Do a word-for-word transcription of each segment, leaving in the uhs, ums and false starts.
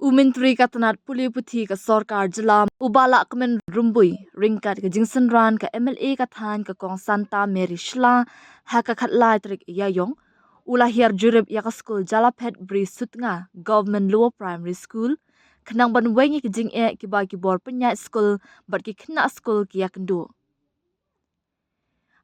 U Myntri ka tnat pule puthi ka sorkar jylla, u Bah Lahkmen Rymbui, ryngkat ka jingsynran ka M L A ka thaiñ ka Kong Santa Mary Shylla, ha ka khatlai tarik Ïaïong, u la hiar jurip ïa ka skul Jalaphet Bri Sutnga Government Lower Primary School, khnang ban weng ïa ki jingeh kiba ki bor pynïaid skul bad ki khynnah skul ki ïakynduh.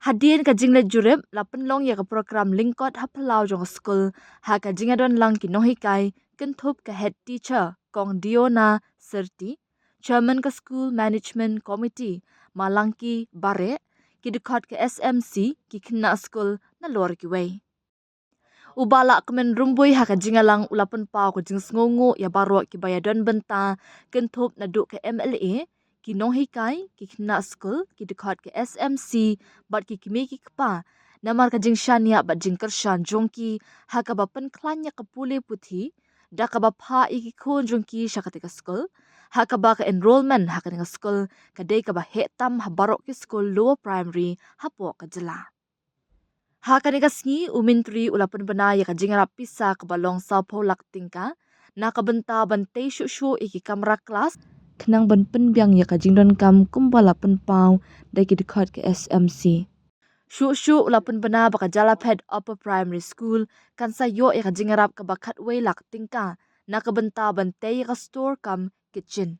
Hadien ka jingleit jurip, la pynlong ïa ka program lyngkot ha phyllaw jong ka skul, ha ka jingïadon lang ki nonghikai, kynthup ka head teacher, Kong Diona Syrti, chairman ka school management committee, Ma Langki Bareh, ki dkhot ka S M C, ki khynnah skul, nalor kiwei. U Bah Lahkmen Rymbui ha ka jingïalang u la pynpaw ka jingsngewnguh ïa baroh kiba ïadon bynta, kynthup naduh ka M L A, ki nonghikai, ki khynnah skul, ki dkhot ka S M C, bad ki kmie ki kpa, namar ka jingshaniah bad jingkyrshan jong ki, ha kaba pynkhlaiñ ïa ka pule puthi, da kaba phah ïa ki khun jong ki sha katei ka skul, ha kaba ka enrolment ha katei ka skul, ka dei kaba heh tam ha baroh ki skul lower primary, hapoh ka jylla. Ha kane ka sngi, u Myntri u la pynbna ïa ka jingïarap pisa kaba long sawphew lak tyngka, na ka bynta ban tei shuh shuh ïa ki kamra klas, khnang ban pynbiang ïa ka jingdonkam kumba la pynpaw da ki dkhot ka S M C. Shuh shuh u la pynbna ba ka Jalaphet Upper Primary School, kan sa ïoh ïa ka jingïarap kaba khatwei lak tyngka, na ka bynta ban tei ïa ka store cum kitchen.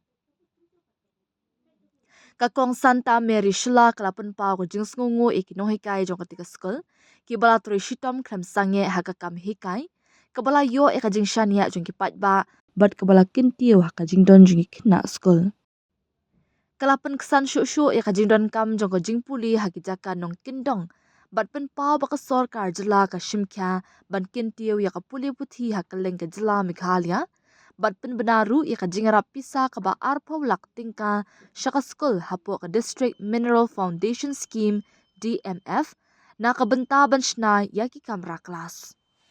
Ka Kong Santa Mary Shylla ka la pynpaw ka jingsngewnguh ïa ki nonghikai jong katei ka skul, kiba la trei shitom khlem sangeh ha ka kam hikai, kaba la ïoh ïa ka jingshaniah jong ki paidbah, bad kaba la kyntiew ha ka jingdon jong ki khynnah skul. Ka la pynksan shuh shuh ïa ka jingdonkam jong ka jingpule ha ki jaka nongkyndong, bad pynpaw ba ka sorkar jylla ka shim khia ban kyntiew ïa ka pule puthi ha kylleng ka jylla Meghalaya, bad pynbna ruh ïa ka jingïarap pisa kaba arphew lak tyngka sha ka skul hapoh ka District Mineral Foundation Scheme, D M F, na ka bynta ban shna ïa ki kamra klas.